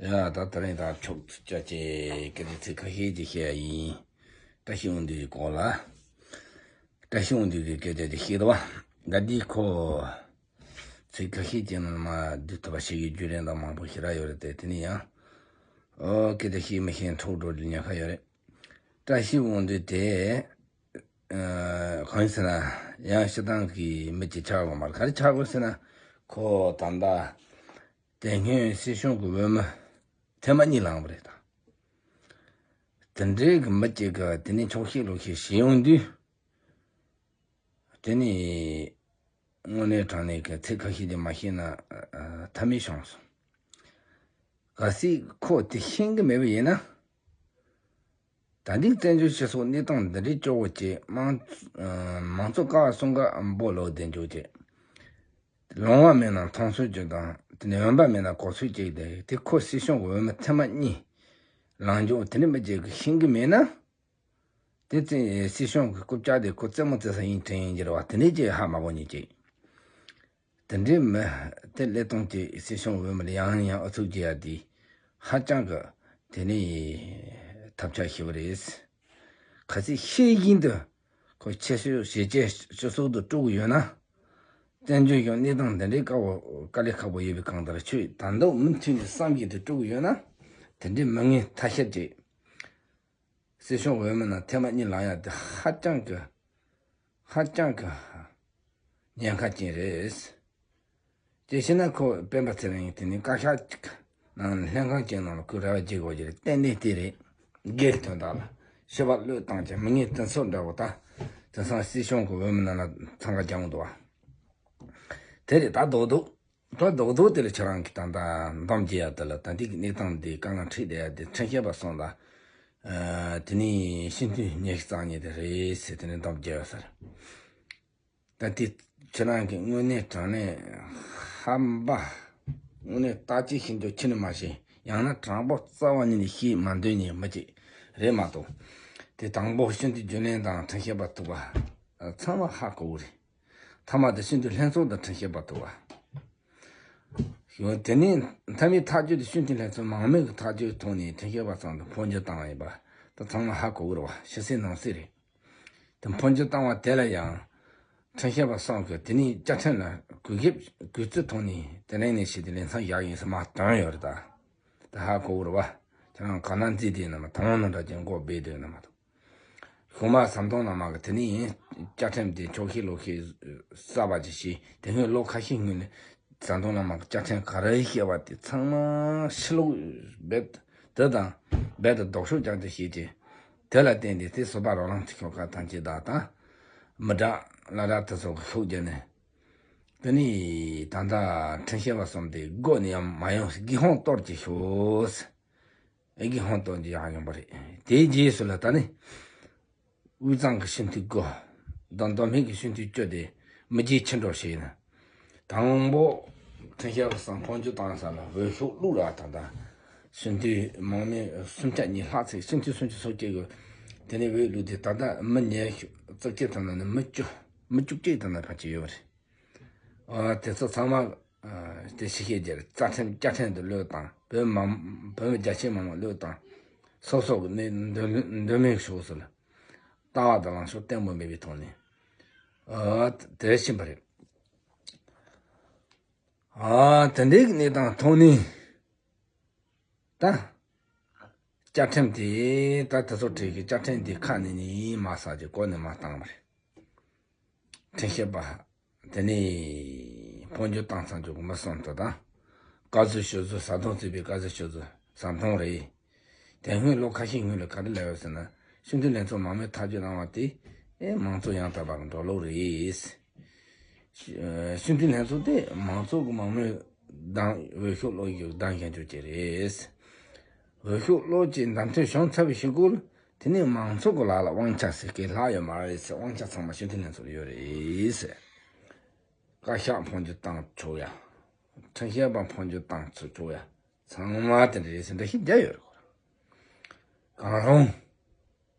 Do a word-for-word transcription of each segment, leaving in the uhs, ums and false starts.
ཡ་ད་དེ་རིང་ད་ཕྱོགས་ཚུད་ཅག་ཅེས་སྐད་ཆ་ཚིག་ཁ་ཤས་ཅིག་བཤད་ཡ་ཡིན། བཀྲ་ཤིས་དབང་འདུས་ཀྱི་སྐོར་ལ། བཀྲ་ཤིས་དབང་འདུས་ཀྱི་སྐད་ཆ་ཅིག་བཤད་དོ། ད་འདི་ཁོ་ཚིག་ཁ་ཤས་ཅིག་ནང་མ་བསྡུ་ཐུབ་པ་ཞིག་གི་བརྒྱུད་རིམ་དང་མང་པོ་ཞེ་དྲག་ཡོད་རེད་དེ། དེ་ནི་ཡང་ཨོ་སྐད་ཆ་བཤད་མི་ཤེས་འཁྲུག་འགྲོ་ཉེན་ཁ་ཡོད་རེད། བཀྲ་ཤིས་དབང་འདུས་དེ། ཨ། གང་ཡིན་ཟེར་ན། ཡང་སྤྱིར་བཏང་གི་མི་གཅིག་ཆགས་དགོས་མ་རེད། ག་རེ་ཆགས་དགོས་ཟེར་ན། ཁོ་ད་ལྟ་དེ་སྔོན་སྲིད་སྐྱོང་གི་འོས་མི་ཐེངས་མ་གཉིས་ལངས་པ་རེད་ད། དེ་འདྲའི་གི་མི་གཅིག་གི་དེ་ནས་ཆོག་ཤེས་ལོག་ཤེས་བྱེད་ཡོང་དུས། དེ་ནས་དངོས་གནས་དྲང་གནས་ཀྱི་ཚིག་ཁ་ཤས་ཀྱིས་མ་ཤེས་ན། ཨ། ཐབས་མེད་བྱུང་སོང་། གལ་སྲིད་ཁོ་དེ་ཤེས་ཀྱི་མེད་པ་ཡིན་ན། ད་ལྟའི་བཙན་བྱོལ་སྤྱི་ཚོགས་གནས་སྟངས་འདི་འདྲའི་སྐྱོ་བོ་བྱས། མང་ཨ་མང་གཙོ་ཀ་བ་གསུམ་ཀ་འབོ་ལོག་བདེ་འཇོག་བྱས། ལོང་བ་མེད་ན་མཐོང་ཚུལ་གྱི་དང་། དེ་ནས་འོན་པ་མེད་ན་གོ་ཚུལ་གྱི་དེ་དེ་ཁོ་སྲིད་སྐྱོང་གི་འོས་མི་ཐེངས་མ་གཉིས་ལངས་འཇོག་དེ་ནས་མི་རྗེས་ཀྱི་ཤེས་ཀྱི་མེད་ན། དེ་ཚེ་སྲིད་སྐྱོང་གི་རྐུབ་བཀྱག་དེ་ཁོ་རྩེད་མོ་རྩེ་ས་ཡིན་དྲན་ཡིན་གྱི་རེད་བ། དེ་ནས་ཀྱི་ཧ་མ་གོ་ཉིད་ཀྱི། དེ་འདྲའི་མི་དེ་ཀླད་སྟོང་གི་སྲིད་སྐྱོང་འོས་མི་ལ་ཡང་ཡང་ཨུ་ཚུགས་རྒྱག་ཡ་དེ་ཧ་ཅང་གི་དེ་ནི་ཐབས་ཆག་ཞེ་པོ་རེད། གལ་སྲིད་ཤེས་བཞིན་དུ་ཁོ་ཆེ་ཤོས་ཞེ་ཆེ་ཤོས་སོགས་དུ་དཀྲུག་གི་ཡོད་ན། བཙན་བྱོལ་གཞུང་གནས་སྟངས་འདི་འདྲའི་དཀའ་བོ་དཀའ་ལས་ཁག་པོ་ཡོད་པའི་སྒང་དེར་ཁྱོད་ད་དུང་མུ་མཐུད་ནས་བསམ་བཞིན་དུ་དཀྲུག་གི་ཡོད་ན། དེ་འདྲའི་མི་ངན་ཐ་ཤལ་གྱིས། སྲིད་སྐྱོང་འོས་མི་རྣམས་ཐེངས་མ་གཉིས་ལངས་ཡ་དེ་ཧ་ཅང་གི་ཧ་ཅང་གི་ཉེན་ཁ་ཅན་རེད། དེ་བྱས་ན་ཁོ་སྤེན་པ་ཚེ་རིང་དེ་ནི་བཀའ་ཤག་ཅིག་ནང་ལྷན་ཁང་ཅིག་ནང་ལ་ཁོས་རེ་བ་བྱེད་དགོས་ཀྱི་རེད། ཏན་ཏན་དེ་རེད། སྒེར་དོན་དག་ལ་ཤི་བ་བློས་བཏང་བྱས་མི་ངན་དེ་ཚོ་འདྲ་བོ་ད། དེང་སང་སྲིད་སྐྱོང་གི་འོས་མི་རྣམས་ལ་འཚང་ཁ་རྒྱག་འདུག་བ། དེ་རེད། ད་རྡོག་རྡོག་ད་རྡོག་རྡོག་དེ་ལ་ཁྱེད་རང་གིས་ད་ལྟ་འདུམ་བྱེད་ཡ་དེ་ལ་ད་ལྟའི་གནས་སྟངས་འདི་དཀའ་ངལ་འཕྲད་བསྡད་ཡ་དེ་ཁྲིམས་ཞིབ་པ་སོགས་ལ། ཨ། དེ་ནས་སྤྱི་འཐུས་ཉི་ཤུ་རྩ་གཉིས་དེ་རེད་ཟེར། དེ་ནས་འདུམ་བྱེད་ཡ་ཟེར། ད་དེ་ཁྱེད་རང་གིས་དངོས་གནས་དྲང་གནས་ཧམ་པ། དངོས་གནས་བརྟག་དཔྱད་ཤིན་ཏུ་ཁྱོན་ནས་མ་བྱས། ཡང་ན་དྲང་པོ་རྩ་བ་ཉིད་ནས་ཤེས་མ་འདོད་མཁན་མི་གཅིག་རེད་མ་གཏོགས། དེ་དང་པོ་སྤྱི་འཐུས་རྒྱུན་ལས་དང་ཁྲིམས་ཞིབ་པ་ཐུག་པ་ཚང་མ་ཧ་གོ་གི་རེད། མཐའ་མ་དེ་སྤྱི་འཐུས་ལྷན་ཚོགས་དང་ཁྲིམས་ཞིབ་པ་ཐུག་པ། དེ་ནས་མཐའ་མའི་ཐག་གཅོད་དེ་སྤྱི་འཐུས་ལྷན་ཚོགས་མང་མོས་ཀྱི་ཐག་གཅོད་ཐོག་ནས་ཁྲིམས་ཞིབ་པ་ཚང་དུ་འཕོ་འགྱུར་བཏང་བ་ཡིན་པ་དེ་ཚང་མ་ཧ་གོ་གི་རེད་བ། ཕྱི་གསལ་ནང་གསལ་རེད། དེ་འཕོ་འགྱུར་བཏང་བ་དེ་ལ་ཡང་ཁྲིམས་ཞིབ་པ་སོགས་ཀྱིས་དེ་ནས་བཅའ་ཁྲིམས་ལ་གུས་ཞབས་གུས་བརྩི་ཐོག་ནས་དེ་རིང་ནས་བྱས་ཏེ་ལམ་སང་བཞག་ཡིན་ཟེར་མར་བཏོན་ཡོད་རེད་ད། དེ་ཧ་གོ་གི་རེད་བ། ཁྱེད་རང་ག་ན་འཛི་དེ་ན་མ་དང་ནང་འདྲ་ཅན་མགོ་སྦས་དེ་ན་མ་དང་། གཞུག་མ་ཟམ་གདོང་རྣམ་མང་གིས་དེ་ནས་བཅའ་ཁྲིམས་དེ་འཁྱོག་བཤད་ལོག་བཤད་གསར་པ་ཅིག་བྱས། དེ་སྔོན་ལོ་ཁ་ཤས་སྔོན་ནས་ཟམ་གདོང་རྣམ་མང་གིས་བཅའ་ཁྲིམས་ག་རེ་བཤད་པ་དེ་ཚང་མ་ཕྱི་ལོགས་རྦད་དེ་དང་རྦད་དེ་ལྡོག་ཕྱོགས་རྐྱང་དུ་བཤད་ཀྱི། དེ་ལ་བརྟེན་ཏེ་དེ་བཟོ་པ་རོགས་རམ་དེ་ཤོག་ཁག་ཐམས་ཅད་དག་དང་། མི་དྲག་ལ་དྲག་དེ་ཚོ་གིས་ཤུགས་བརྒྱབ་ནས། དེ་ནས་ད་ལྟ་ཁྲིམས་ཞིབ་པ་གསུམ་དེ་སྒོ་ནས་ཡང་མ་ཡོང་ཟེར། སྒེར་དབང་གཏོར་གྱི་ཤོག་ཟེར། ཨེ་གི་ཧོན་ཏོན་གྱི་ཡང་ཡོང་པ་རེད། དེའི་རྗེས་སུ་ལ་ད་ནི་དབུས་གཙང་གི་སྤྱི་འཐུས་དགུ་དང་མདོ་སྨད་ཀྱི་སྤྱི་འཐུས་བཅུ་དེ་མི་རྗེས་ཕྱིར་འགྲོ་བྱས་ནས། དང་པོ་ཁྲིམས་ཞིབ་པ་གསུམ་འཕོ་འགྱུར་བཏང་ས་ལ་འོས་ཤོག་བླུགས་ར་ད་ལྟ་སྤྱི་འཐུས་མང་མོས་སུམ་ཆ་གཉིས་ལྷག་ཙམ། སྤྱི་འཐུས་སུམ་ཅུ་སོ་གཅིག་གིས་དེ་ནས་འོས་བླུགས་ཏེ། ད་ལྟ་མི་ཉི་ཤུ་རྩ་གཅིག་དང་ནི་མི་བཅུ་མི་བཅུ་གཅིག་དང་ནི་ཕལ་ཆེར་ཡོད་པ་རེད། ཨ། དེ་ཚོ་ཚང་མ། ཨ། དེ་ཕྱི་རྒྱལ་རྩ་ཁྲིམས་བཅའ་ཁྲིམས་དེ་བློས་བཏང་། བོད་མི་བོད་མི་རྒྱ་ཆེ་མང་མོས་བློས་བཏང་། སོ་སོ་གི་གནས་འདོད་འདོད་མོས་ཕྱོགས་སུ་ལ་ལྟ་བ་དང་ལངས་ཕྱོགས་བརྟན་པོ་མེད་པའི་ཐོག་ནས། ཨ། དེར་ཕྱིན་པ་རེད། ཨ། དེ་འདྲའི་གནས་སྟངས་ཐོག་ནས། ད་བཅའ་ཁྲིམས་དེ་ད་དེ་ཚོ་གྲས་ཀྱིས་བཅའ་ཁྲིམས་དེ་ཁ་ནས་ནི་མ་ཟ་ཅིག་གོ་ནས་མ་བཏང་བ་རེད། ཁྲིམས་ཞིབ་པ་དེ་ནས་འཕོ་འགྱུར་བཏང་ཚར་རྒྱུ་གི་མི་གསུམ་དེ་དང་། བཀའ་ཟུར་ཞུ་ཟུར་ཟམ་གདོང་གཙོས་པའི་བཀའ་ཟུར་ཞུ་ཟུར་ཟམ་གདོང་རེད། དེ་སྔོན་ལོ་ཁ་ཤས་སྔོན་ལ་ག་རེ་ལབ་ཡོད་ཟེར་ན། སྤྱི་འཐུས་ལྷན་ཚོགས་མང་མོས་ཐག་གཅོད་གནང་བ་དེ་ཨེ་མང་གཙོ་ཡང་དག་པ་གི་འགྲོ་ལུགས་རེད། སྤྱི་འཐུས་ལྷན་ཚོགས་དེ་མང་གཙོ་གི་མང་མོས་གདམ། འོས་ཤོག་བླུགས་ཡོད་གདམ་བཞག་རྒྱུ་ཅིག་རེད། འོས་ཤོག་བླུགས་ཀྱི་གདམ་ཐོན་བྱུང་ཚར་བའི་གཞུག་གུ་ལ། དེ་ནས་མང་གཙོ་གི་ལག་ལ་དབང་ཆ་ཟེར་མཁན་ལྷག་ཡོད་མ་རེད་ཟེར། དབང་ཆ་ཚང་མ་སྤྱི་འཐུས་ལྷན་ཚོགས་ལ་ཡོད་རེད་ཟེར། བཀའ་ཤག་འཕོ་འགྱུར་བཏང་ཆོག་ཡ། ཁྲིམས་ཞིབ་པ་འཕོ་འགྱུར་བཏང་ཆོག་ཡ། ཚང་མ་དེ་འདྲ་རེད་ཟེར་འགྲེལ་བཤད་རྒྱག་ཡོད་རེད། གང་རུང་།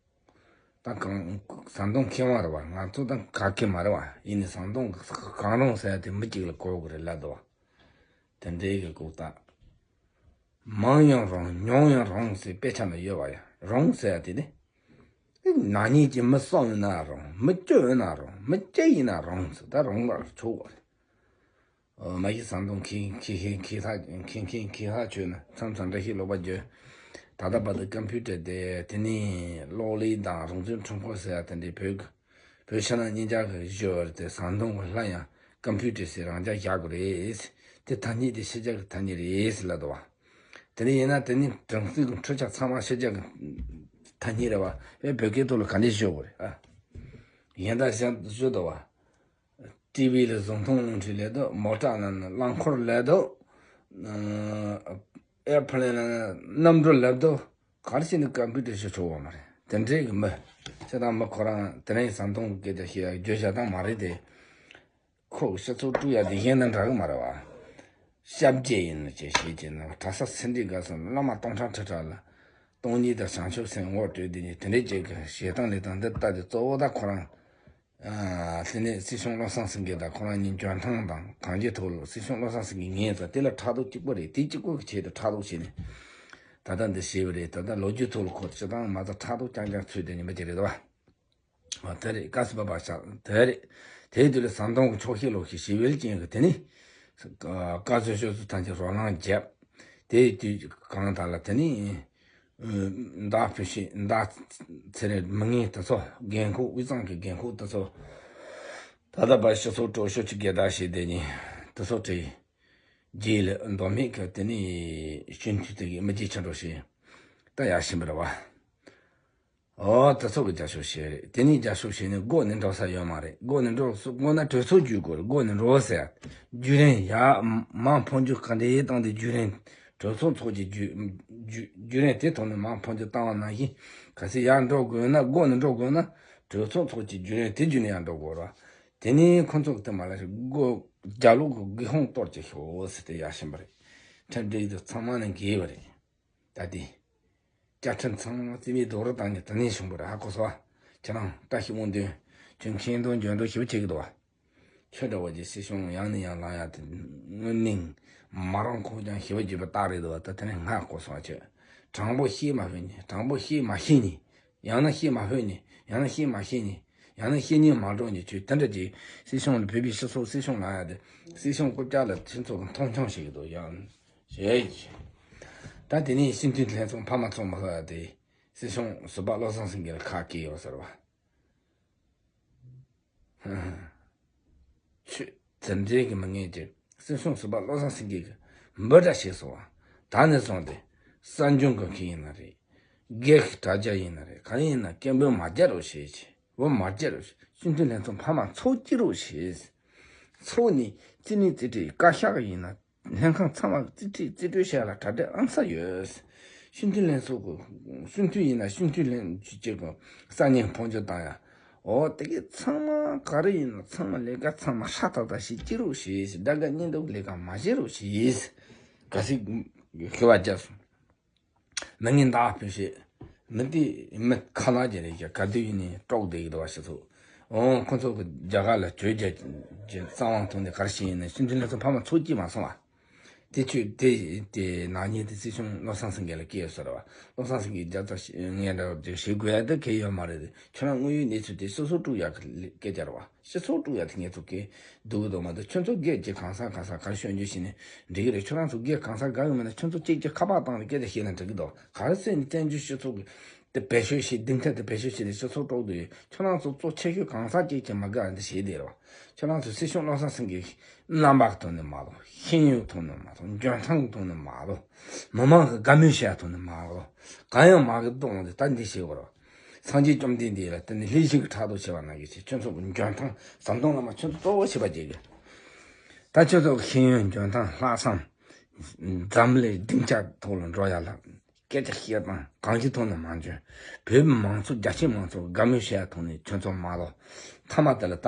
ད་གང་ཟམ་གདོང་མཁས་དབང་རེད་བ། ང་ཚོ་ད་ག་གེ་མ་རེད་བ། ཡིན་ནའི་ཟམ་གདོང་གིས་གང་རུང་ཟེར་ཡ་དེ་མི་གཅིག་ལ་གོ་གི་རེད་ལབ་འདུག་བ། དེ་འདྲའི་གི་ལྐུགས་རྟགས། མང་ཡང་རུང་ཉུང་ཡང་རུང་ཟེར་དཔེ་ཆ་ལ་ཡོད་པ་ཡང་རུང་ཟེར་ཡ་དེ་ནི། ནག་ཉེས་ཀྱི་མི་གསུམ་ཡིན་ན་རུང་མི་བཅུ་ཡིན་ན་རུང་མི་གཅིག་ཡིན་ན་རུང་ཟེར་ད་རུང་བར་ཆོག་གི་རེད། ཨོ་མ་གཞི་ཟམ་གདོང་མཁས་མཁས་མཁས་མཁས་ཐག་མཁས་མཁས་མཁས་ཐག་ཆོད་ན་མཚམས་མཚམས་འདྲ་ཞིག་ལོག་པ་བརྗོད། ད་ལྟ་བར་དུ་ཀམ་པུ་ཊར་དེ་དེ་ནས་གློག་ཀླད་དང་རང་བཙན་ཁྲོམ་སྐོར་ཟེར་ཡ་དེ་འདྲའི་བོད་ཀྱི་བོད་ཕྱི་ནང་གཉིས་ཆར་གྱི་བཞི་བར་དེ་ཟམ་གདོང་གི་ལྷ་ཡང་ཀམ་པུ་ཊར་ཟེར་རང་འཇགས་བཞག་དགོས་རེད། དེ་ཐ་སྙད་དེ་ཕྱི་རྒྱལ་གྱི་ཐ་སྙད་རེད་ཟེར་ལབ་འདུག་བ། དེ་འདྲ་ཡིན་ན་དེ་ནི་དྲང་སྲིད་ཀྱི་འཕྲུལ་ཆ་ཚང་མ་ཕྱི་རྒྱལ་གྱི་ཐ་སྙད་རེད་བ། བོད་བོད་སྐད་ཐོག་ལ་ག་འདྲས་ཤོད་དགོས་རེད་ཨ། གཞན་དག་གཞན་ཞུ་འདུག་བ། ཊི་ཝི་ལ་བཟོ་ཚོང་ལུང་ཁྲིད་ལས་འདུག་མོ་ཊ་ལ་ནི་རླངས་འཁོར་ལས་འདུག་ཨེར་པི་ལེན་ལ་ནི་གནམ་གྲུ་ལས་འདུག་ག་རེ་བྱས་ནས་ཀམ་པུ་ཊར་ཞིག་ཆོག་པ་མ་རེད། དེ་འདྲའི་གི་མི་ཁྱེད་དང་མི་ཁོ་རང་དེ་རིང་ཟམ་གདོང་གི་སྐད་ཆ་བཤད་ཡ་བརྗོད་བྱ་དང་མ་རེད་དེ། ཁོ་གི་སྤྱི་ཚོགས་དཀྲུག་ཡ་དེ་གཞན་དང་འདྲ་གི་མ་རེད་བ། ཞབས་རྗེས་ཡིན་ནི་ཅི་ཞིག་ཅེས་ན་གྲྭ་ས་སེ་འབྲས་དགའ་སོང་བླ་མ་སྟོང་ཕྲག་ཁྲི་ཕྲག་ལ་སྟོང་ཉིད་དང་བྱང་ཆུབ་སེམས་དབོར་སྤྲོད་དེ་ནི་དེ་འདྲའི་ཅིག་གི་ཞེ་སྡང་ལས་དང་འདི་ལྟ་དེ་གཙོ་བོ་ད་ཁོ་རང་། ཨ་དེ་ནས་སྲིད་སྐྱོང་བློ་བཟང་སེང་གེ་དང་ཁོ་རང་གཉིས་འཇོན་ཐང་དང་གང་ཅིའི་ཐོག་ལ་སྲིད་སྐྱོང་བློ་བཟང་སེང་གེ་ངས་ད་དེ་ལ་ཕྲག་དོག་གཅིག་པོ་རེད། དེ་གཅིག་པོ་གི་ཆེད་དུ་ཕྲག་དོག་བྱས་ནས་ད་ལྟ་འདི་བྱས་པ་རེད། ད་ལྟ་ལོ་རྒྱུས་ཐོག་ལ་ཁོ་སྤྱི་བཏང་མ་ཚད་ཕྲག་དོག་རྐྱང་རྐྱང་ཚུད་དེ་ཉིན་པ་ཅིག་རེད་དོ། ཨ་དེ་རེད། དཀའ་སི་པ་བ་ཤ་དེ་རེད། དེའི་དུས་ལ་ཟམ་གདོང་གི་ཕྱོགས་ཞེན་ལོག་ཞེན་ཞི་བའི་རྐྱེན་གྱིས་དེ་ནི་དཀའ་སྤྱད་ཤོར་ཚུལ་ཐམས་ཅད་རོ་ལངས་བརྒྱབ། དེའི་དུས་གང་དག་ལ་དེ་ནི་མདའ་ཕུད་ཤེས་མདའ་ཚེ་རིང་མི་ངན་དེ་ཚོ་རྒན་ཁོག་དབུས་གཙང་གི་རྒན་ཁོག་དེ་ཚོ་ད་ལྟ་བར་སྤྱི་ཚོགས་སྤྲོ་ཤོར་གྱི་སྒེར་བདག་ཞིག་དེ་ནི་དེ་ཚོ་བྲིས། རྗེས་ལ་མདོ་སྨད་ཀྱི་དེ་ནི་སྤྱི་འཐུས་དེ་གི་མི་རྗེ་ཆེན་པོ་ཞིག་ད་ཡར་ཕྱིན་པ་རེད་བ། ཨོ་དེ་ཚོ་གི་རྒྱབ་སྐྱོར་བྱས་རེད། དེ་ནས་རྒྱབ་སྐྱོར་བྱས་ནས་སྒོ་ནས་འགྲོ་ས་ཡོད་མ་རེད། སྒོ་ནས་འགྲོ་སུ་སྒོ་ན་གྲོས་ཚོགས་བརྒྱུད་དགོས་རེད། སྒོ་ནས་འགྲོ་ཟེར། བརྒྱུད་རིམ་ཡ་མང་ཕོན་ཆེ་ག་འདྲ་ཡིན་སྟངས་དེ་བརྒྱུད་རིམ་གྲོས་ཚོགས་ཚོགས་ཀྱི་བརྒྱུད་བརྒྱུད་བརྒྱུད་རིམ་དེ་ཐོག་ནས་མང་ཕོན་ཆེ་བཏང་བ་ནང་བཞིན་གལ་སྲིད་ཡར་འགྲོ་དགོས་ན་སྒོ་ནས་འགྲོ་དགོས་ན་གྲོས་ཚོགས་ཚོགས་ཀྱི་བརྒྱུད་རིམ་དེ་བརྒྱུད་ནས་ཡར་འགྲོ་དགོས་རེད། དེ་ནས་ཁོ་ཚོ་གི་དེ་མ་ལ་ཞིག་སྒོ་རྒྱབ་ལོགས་ཀྱི་སྒེའུ་ཁུང་གཏོར་གྱི་ཤོག་ཟེར་ཏེ་ཡར་ཕྱིན་པ་རེད། ཁྲིམས་སྒྲིག་དེ་ཚང་མ་ནས་འགལ་བ་རེད། ད་དེ། བཅའ་ཁྲིམས་ཚང་མ་རྩིས་མེད་རྡོག་རོལ་བཏང་ནས་དེ་ནས་བྱུང་བ་རེད། ཧ་གོ་སོང་ཨ། ཁྱེད་རང་བཀྲ་ཤིས་དབང་ལྡན་ཁྱོད་མཁྱེན་འདོན་འཇོན་འདོན་ཞེ་པོ་བྱེད་ཀྱི་འདུག་བ། ཁྱོད་འདྲ་བ་ཅིག་སྲིད་སྐྱོང་ཡང་ནས་ཡང་ལངས་ཡ་དེ་དངོས་གནས་མ་རང་ཁོག་ཀྱང་ཞེ་པོ་བརྗོད་པ་རྟགས་རེད་འདུག་བ། ད་དེ་ནས་ཧ་གོ་སོང་ཨ། ཁྱོད་དྲང་པོ་བཤད་མ་ཕོད་ནི་དྲང་པོ་བཤད་མ་ཤེས་ནི། ཡང་ན་བཤད་མ་ཕོད་ནི། ཡང་ན་བཤད་མ་ཤེས་ནི། ཡང་ན་བཤད་ཉན་མ་འགྲོ་ནི། ཁྱོད་དེ་འདྲ་ཅིག་སྲིད་སྐྱོང་ལ་བོད་པའི་སྤྱི་ཚོགས་སྲིད་སྐྱོང་ལ་ཡ་དེ་སྲིད་སྐྱོང་རྐུབ་བཀྱག་ལ་ཁྱེད་ཚོ་གི་མཐོང་ཆུང་བྱེད་ཀྱི་འདུག་ཡང་ཞེས། ད་དེ་ནས་སྤྱི་འཐུས་ལྷན་ཚོགས་འཕར་མ་ཚོགས་མ་ལྷག་ཡ་དེ་སྲིད་སྐྱོང་ཟུར་པ་བློ་བཟང་སེང་གེ་ལ་ཁག་སྐྱེས་ཡོད་ཟེར་བ། ཆོས་འཛིན་གྲྭའི་གི་མི་ངན་གྱིས་སྲིད་སྐྱོང་ཟུར་པ་བློ་བཟང་སེང་གེ་གི་འབོད་སྒྲ་བྱས་སོང་བ། ད་ནས་བཟུང་སྟེ་གསར་འབྱོར་དགོས་མཁན་ཡིན་ན་རེད། སྒེར་གྱི་དྲ་རྒྱ་ཡིན་ན་རེད། གང་ཡིན་ན་སྐད་འབོད་མ་རྒྱག་རོགས་བྱེད་ཅིག་འབོད་མ་རྒྱག་རོགས་བྱེད། སྤྱི་འཐུས་ལྷན་ཚོགས་འཕར་མ་ཚོགས་ཀྱི་རོགས་བྱེད། ཚོགས་ནས་རྩིས་ནས་རྩིས་སྤྲོད་བཀའ་ཤག་ཡིན་ན། ལྷན་ཁང་ཚང་མ་རྩིས་ཁྲིད་རྩིས་སྤྲོད་བྱས་ལ་གྲ་སྒྲིག་ཨང་གསར་ཡོད། སྤྱི་འཐུས་ལྷན་ཚོགས་ཀྱི་སྤྱི་འཐུས་ཡིན་ན་སྤྱི་འཐུས་ལྷན་ཅིག་གི་ས་གནས་འཕོ་འགྱུར་བཏང་ཡ། འོ་དེ་གས་ཚང་མ་ག་རེ་ཡིན་ན་ཚང་མ་ལས་ཀ་ཚང་མ་ཧྲ་ཏག་ཏག་བྱེད་ཀྱི་རོགས་བྱེད། དགྲ་དགའ་གཉེན་སྡུག་ལས་ཀ་མ་བྱེད་རོགས་བྱེད། གལ་སྲིད་ཤི་བ་རྒྱབ་སོང་། མི་ངན་བདག་ཕུད་བྱེད། མི་དེ་མི་ཁ་ལག་ཅིག་རེད་ཀྱང་ག་དུས་ཡིན་ནའི་དཀྲོག་བསྡད་ཀྱི་འདུག་བ་སྤྱི་ཚོགས། འོང་ཁོ་ཚོ་གི་རྒྱ་གར་ལ་བྲོས་རྒྱག་གི་རྩ་དབང་ཐོག་ནས་ག་རེ་བྱས་ཡིན་ན་སྤྱི་འཐུས་ལྷན་ཚོགས་འཕར་མ་ཚོགས་ཀྱི་མ་སོང་བ། དེ་ཆོས་དེ་དེ་ནག་ཉེས་དེ་སྲིད་སྐྱོང་བློ་བཟང་སེང་གེ་ལ་སྐྱེས་ཡོད་ཟེར་བ། བློ་བཟང་སེང་གེ་རྒྱབ་ཚ་ངས་འདྲ་བ་དེ་བྱེད་དགོས་ཡ་དེ་གལ་ཡོད་མ་རེད་དེ། ཁྱོད་རང་དངོས་ཡོད་གནས་ཚུལ་དེ་སོ་སོ་དཀྲུག་ཡག་གི་སྐད་ཆ་རེད་བ། སྤྱི་ཚོགས་དཀྲུག་ཡ་དེ་ངས་ཚོ་སྐད་སྡུག་གི་འདུག་མ་གཏོགས་ཁྱོད་ཚོ་སྒེར་གྱི་གང་ཟག་གང་ཟག་ག་རེ་ཤོད་རྒྱུ་ཞིག་ནས་འགྲིག་གི་རེད། ཁྱོད་རང་ཚོ་སྒེར་གང་ཟག་དགའ་གི་མེད་ན་ཁྱོད་ཚོ་གཅིག་གྱུར་ཁ་པར་བཏང་ནས་སྐད་ཆ་བཤད་ན་འགྲིག་གི་འདུག་ག་རེ་ཟེར་ནས་བཙན་བྱོལ་སྤྱི་ཚོགས་ཀྱི་དེ་བེད་སྤྱོད་བྱེད་སྡིངས་ཆ་དེ་བེད་སྤྱོད་བྱེད་ནས་སྤྱི་ཚོགས་དཀྲོག་འདུག་ཡོད། ཁྱོད་རང་ཚོ་གཙོ་ཆེ་ཤོས་གང་ཟག་གཅིག་ཀྱང་མ་དགའ་འདི་བྱེད་བསྡད་རེད་བ། ཁྱོད་རང་ཚོ་སྲིད་སྐྱོང་བློ་བཟང་སེང་གེ་རྣམ་པ་གི་ཐོག་ནས་མ་གཏོགས་ཤེས་ཡོན་གི་ཐོག་ནས་མ་གཏོགས་འཇོན་ཐང་གི་ཐོག་ནས་མ་གཏོགས་མི་མང་གི་དགའ་མོས་བྱེད་ཡ་ཐོག་ནས་མ་གཏོགས་གང་ཡང་མ་གི་གཏོང་འདི་ད་འདི་བྱེད་དགོས་རེད་བ། སངས་རྒྱས་བཅོམ་ལྡན་འདས་ལ་བརྟེན་ནས་ལྷན་ཅིག་གིས་ཕྲག་དོག་བྱས་པ་ནང་བཞིན་བྱས་ཁྱོད་ཚོ་གི་འཇོན་ཐང་ཟམ་གདོང་བླ་མ་ཁྱོད་ཚོ་གཙོ་བོ་བྱེད་པ་བྱེད་དགོས། ད་ཁྱོད་ཚོ་གི་ཤེས་ཡོན་འཇོན་ཐང་ལྷག་བསམ་འཛམ་གླིང་སྡིངས་ཆ་ཐོག་ལ་འགྲོ་ཡ་ལ་སྐད་ཆ་བཤད་སྟངས་གང་ཅིའི་ཐོག་ནས་མ་འཇོན། བོད་མི་མང་ཚོགས་རྒྱ་ཆེ་མང་ཚོགས་དགའ་མོས་བྱེད་ཡ་ཐོག་ནས་ཁྱོད་ཚོ་མ་ལོ། མཐའ་མ་དེ་ལ་ད་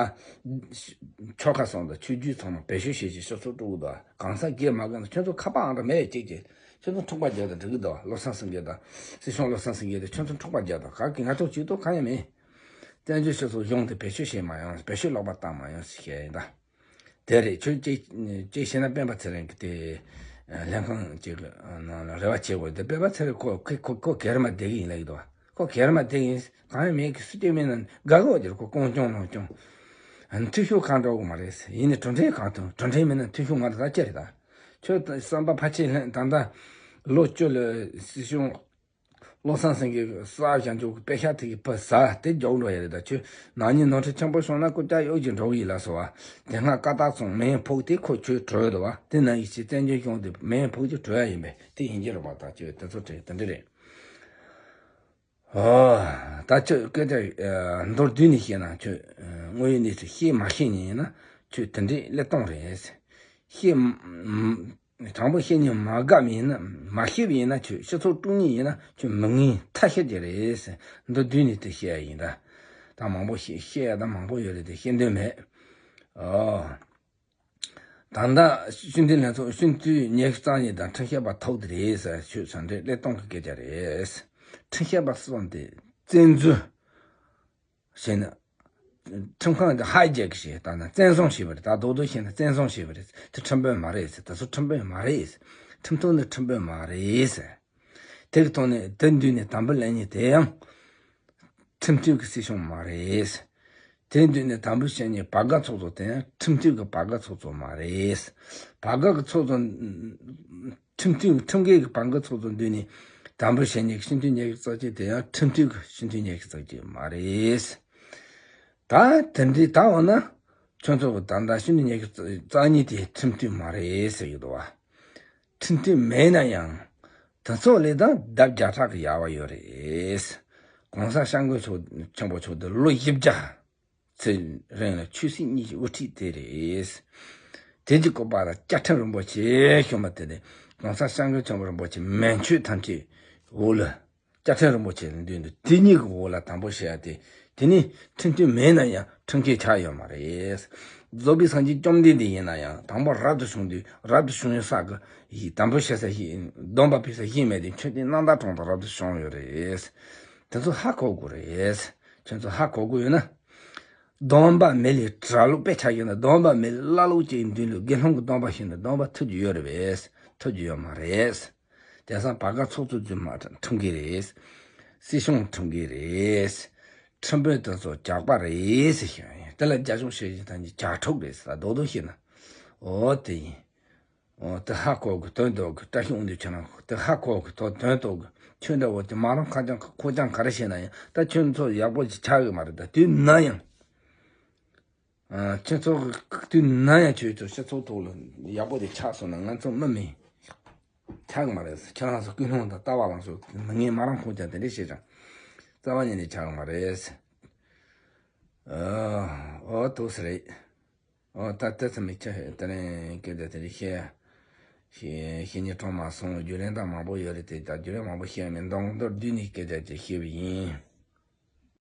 ཆོལ་ཁ་གསུམ་དང་ཆོས་བརྒྱུད་ཚང་མ་བེད་སྤྱོད་བྱེད་ཅིག་སྤྱི་ཚོགས་དཀྲུག་གི་འདུག་གང་ཟག་སྒེར་མ་དགའ་ན་ཁྱོད་ཚོ་ཁ་པར་ཨང་གྲངས་མེད་ཅིག་ཅིག་ཁྱོད་ཚོ་འཁྲུག་པ་རྒྱག་དང་འགྲིག་གི་འདུག་བློ་བཟང་སེང་གེ་དང་སྲིད་སྐྱོང་བློ་བཟང་སེང་གེ་དང་ཁྱོད་ཚོ་འཁྲུག་པ་རྒྱག་དང་ག་གི་ང་ཚོ་ཇུས་གཏོགས་གང་ཡང་མེད། བཙན་བྱོལ་སྤྱི་ཚོགས་གཞུང་དེ་བེད་སྤྱོད་བྱེད་མ་ཡོང་བེད་སྤྱོད་ལོག་པ་བཏང་མ་ཡོང་ཟེར་བཤད་ཡིན་ད། དེ་རེད་ཁྱོད་ཅེས་ཅེས་བཤད་ན་སྤེན་པ་ཚེ་རིང་གི་དེ་ ལྷན་ཁང་ཅིག་གི་ནང་ལ་རེ་བ་བྱེད་དགོས། དེ་སྤེལ་པ་ཚེ་རིང་ཁོ་ཁོ་ཁོ་ཁོ་གེར་མ་བསྡད་གི་ཡིན་ལབ་ཀྱི་འདུག་བ། ཁོ་གེར་མ་བསྡད་གི་ཡིན། གང་ཡང་མེད་གི། སུ་སྐྱེ་མེད་ན་དགའ་གི་འོ་དེར་ཁོ་ཀོང་ཀྱོང་ལོང་ཀྱོང་། འཐུས་ཤོར་གང་འགྲོ་གི་མ་རེད། ཡིན་ནའི་གྲུབ་འབྲས་གང་ཐོན། གྲུབ་འབྲས་མེད་ན་འཐུས་ཤོར་མ་རེད། ད་ཅི་རེད་ད། ཁྱོད་བསམ་པ་ཕལ་ཆེར་ལྷན་ད་ལྟ་ལོ་བཅུ་ལ་སྲིད་སྐྱོང་བློ་བཟང་སེང་གེ་གསར་བཞག་འཇོག་གི་པེ་ཤ་དེ་གི་ཕུ་ཟ་དེ་རྒྱག་འགྲོ་ཡ་རེད། ད་ཁྱོད་ནག་ཉེས་ནོར་འཁྲུལ་ཆེན་པོ་བྱུང་ན་སྐུ་ལྕགས་གཡོག་གི་འགྲོ་གི་ཡིན་ལ་སོ་བ། དེ་སྔ་ཀ་དག་ཚོང་མེ་ཕུག་དེ་ཁོ་ཁྱོད་གྲོལ་འདུག་བ། དེ་ནང་གི་ཆེ་བཙན་བྱོལ་གཞུང་དེ་མེ་ཕུག་གི་གྲོལ་ཡ་ཡིན་པས་དེ་ཡིན་གྱི་རེད་པ། ད་ཁྱོད་དེ་ཚོ་དྲན་དེ་འདྲ་རེད། ཨོ། ད་ཁྱོད་སྐད་ཆ་མདོར་བསྡུས་ནས་བཤད་ན་ཁྱོད་དངོས་ཡོད་གནས་ཚུལ་ཤེས་མ་ཤེས་ཉིན་ཡིན་ན་ཁྱོད་དེ་འདྲའི་ཀླད་སྟོང་རེད། ཤེས་མ་དྲང་པོ་བཤད་ཉིན་མ་དགའ་བ་ཡིན་ན་མ་ཤེས་པ་ཡིན་ན་ཁྱོད་སྤྱི་ཚོགས་དཀྲུག་ཉིན་ཡིན་ན་ཁྱོད་མི་ངན་ཐ་ཤལ་གྱི་རེད། མདོར་བསྡུས་ནས་དེ་བཤད་ཡ་ཡིན། ད་ད་མང་པོ་བཤད་བཤད་ཡ་ད་མང་པོ་ཡོད་རེད། དེ་བཤད་འདོད་མེད། ཨོ། ད་ལྟ་སྤྱི་འཐུས་ལྷན་ཚོགས་སྤྱི་འཐུས་ཉི་ཤུ་རྩ་གཉིས་དང་ཁྲིམས་ཞིབ་པ་ཐོག་དེ་རེད་ཟེར་ཆོས་ཚན་རེད། ཀླད་སྟོང་གི་སྐད་ཆ་རེད། ཁྲིམས་ཞིབ་པ་གསུམ་དེ་བཙན་འཛུལ་བྱས་ན། ཁྲིམས་ཁང་དེ་ཧའི་ཇེག་བྱས། ད་ནི་བཙན་བཟུང་བྱས་པ་རེད། ད་རྡོག་རྡོག་བཤད་ན་བཙན་བཟུང་བྱས་པ་རེད། དེ་ཁྲིམས་དཔོན་མ་རེད་ཟེར། དེ་ཚོ་ཁྲིམས་དཔོན་མ་རེད་ཟེར། ཁྲིམས་ཐོག་ནས་ཁྲིམས་དཔོན་མ་རེད་ཟེར། དེ་གི་ཐོག་ནས་དེ་མདུན་ནས་དམ་འབུལ་ལེན་མཁན་དེ་ཡང་ཁྲིམས་མཐུན་གྱི་སྲིད་སྐྱོང་མ་རེད། དེ་མདུན་ནས་དམ་འབུལ་བྱེད་མཁན་བར་ག་ཚོགས་གཙོ་དེ་ཡང་ཁྲིམས་མཐུན་གྱི་བར་ག་ཚོགས་གཙོ་མ་རེད། བར་ག་གི་ཚོགས་གཙོ། ཁྲིམས་མཐུན་ཁྲིམས་འགལ་གྱི་བར་ག་ཚོགས་གཙོ་མདུན་ནས་དམ་འབུལ་བྱེད་མཁན་གྱི་སྤྱི་འཐུས་ཉི་ཤུ་རྩ་གཅིག་དེ་ཡང་ཁྲིམས་མཐུན་གྱི་སྤྱི་འཐུས་ཉི་ཤུ་རྩ་གཅིག་མ་རེད། ད་དེ་འདྲའི་ད་འོ་ན་ཁྱོད་ཚོ་གི་ད་ལྟ་སྤྱི་འཐུས་ཉི་ཤུ་རྩ་གཉིས་དེ་ཁྲིམས་མཐུན་མ་རེད་ཟེར་གྱི་འདུག་བ། ཁྲིམས་མཐུན་མེད་ན་ཡང་། དེ་ཚོ་ལས་ད་ལྡབ་བརྒྱ་ཕྲག་གི་ཡག་པ་ཡོད་རེད། གོང་ས་སྐྱབས་མགོན་མཆོག་ཆེན་པོ་མཆོག་དེ་ལོ་བཞི་བརྒྱ་ཚེ་རིང་ལ་ཆོས་སྲིད་གཉིས་ཀྱི་དབུ་ཁྲིད་དེ་རེད། དེ་གྱི་བཀོད་པ་ལ་བཅའ་ཁྲིམས་རིན་པོ་ཆེ་བྱུང་བ་དེ་ནི་གོང་ས་སྐྱབས་མགོན་ཆེན་པོ་རིན་པོ་ཆེ་མན་ཆོད་ཐམས་ཅད་འོག་ལ། བཅའ་ཁྲིམས་རིན་པོ་ཆེ་ལ་འདུས་འདུག་དེ་གཉིས་ཀྱི་འོག་ལ་དམ་པོ་བྱེད་ཡ་དེ། དེ་ནི་ཁྲིམས་མཐུན་མེད་ན་ཡང་ཁྲིམས་འགལ་ཆགས་ཡོད་མ་རེད། རྫོགས་པའི་སངས་རྒྱས་བཅོམ་ལྡན་འདས་ཡིན་ན་ཡང་དང་པོ་རབ་ཏུ་བྱུང་དུས་རབ་ཏུ་བྱུང་ཡོད་ས་གི་ཡི་དམ་པོ་བྱེད་ས་ཡི་སྡོམ་པ་ཕུལ་ས་ཡིན་མེད་དེ་མཆོད་རྟེན་རྣམ་དག་གྲོང་དུ་རབ་ཏུ་བྱུང་ཡོད་རེད། དེ་ཚོ་ཧ་གོ་དགོས་རེད། ཁྱོད་ཚོ་ཧ་གོ་དགོས་ཡོད་ན། སྡོམ་པ་མེད་ལས་གྲྭ་ལོག་དཔེ་ཆ་བཞག་ན་སྡོམ་པ་མེད་ལས་བླ་ལོག་ཅིག་མདུན་ལ་དགེ་སློང་གི་སྡོམ་པ་བྱས་ན་སྡོམ་པ་ཐུབ་ཀྱི་ཡོད་རེད་པས། ཐུབ་ཀྱི་ཡོད་མ་རེད། དེང་སང་བར་ག་ཚོགས་གཙོ་རྫུན་མ་ཁྲིམས་འགལ་རེད། སྲིད་སྐྱོང་ཁྲིམས་འགལ་རེད། ཁྲིམས་དཔོན་དེ་ཚོ་ཇག་པ་རེད་ཟེར་ཞུ་ཡ་ཡིན། དེ་ལ་རྒྱབ་སྐྱོར་བྱེད་ཀྱི་ད་ནི་ཇག་ཕྲུག་རེད་ཟེར་རྡོག་རྡོག་བཤད་ན། འོ་དེ་ཡིན། འོ་དེ་ཧ་གོ་གི་དོན་རྡོག་གི་བཀྲ་ཤིས་དབང་འདུས་ཁྱེད་རང་དེ་ཧ་གོ་གི་དོན་དོན་རྡོག་གི་ཁྱོད་འདྲ་བོ་དེ་མ་རང་ཁ་ཅང་ཁོ་ཅང་ག་རེ་བཤད་ན་ཡང་ད་ཁྱོད་ཚོ་ཡག་པོ་ཅིག་ཆགས་གི་མ་རེད། ད་དུས་ན་ཡང་། ཨ། ཁྱེད་ཚོ་གི་དུས་ན་ཡང་ཁྱོད་ཚོ་སྤྱི་ཚོགས་ཐོག་ལ་ཡག་པོ་དེ་ཆགས་སོང་ན་ང་ཚོ་མི་མི་ཆགས་གི་མ་རེད། ཁྱེད་རང་ཚོ་ཀུན་སློང་དང་ལྟ་བ་ལངས་སོང་། མི་ངན་མ་རང་ཁོང་ཅག་དེ་འདྲས་བྱས་ཀྱང་རྩ་བ་ཉིད་ནས་ཆགས་གི་མ་རེད། ཨ། འོ་ཐུགས་སུ་རེད། འོ་ད་ལྟ་ཚང་མས་ཁྱེད་དེ་རིང་སྐད་ཆ་དེ་འདྲས་བཤད་བཤད་བཤད་ཉིན་གྲོངས་མ་སོང་། བརྒྱུད་རིམ་དང་མང་པོ་ཡོད་རེད་དེ། ད་བརྒྱུད་རིམ་མང་པོ་བཤད་མེད། མདོར་མདོར་བསྡུས་ནས་སྐད་ཆ་ཅིག་བཤད་པ་ཡིན།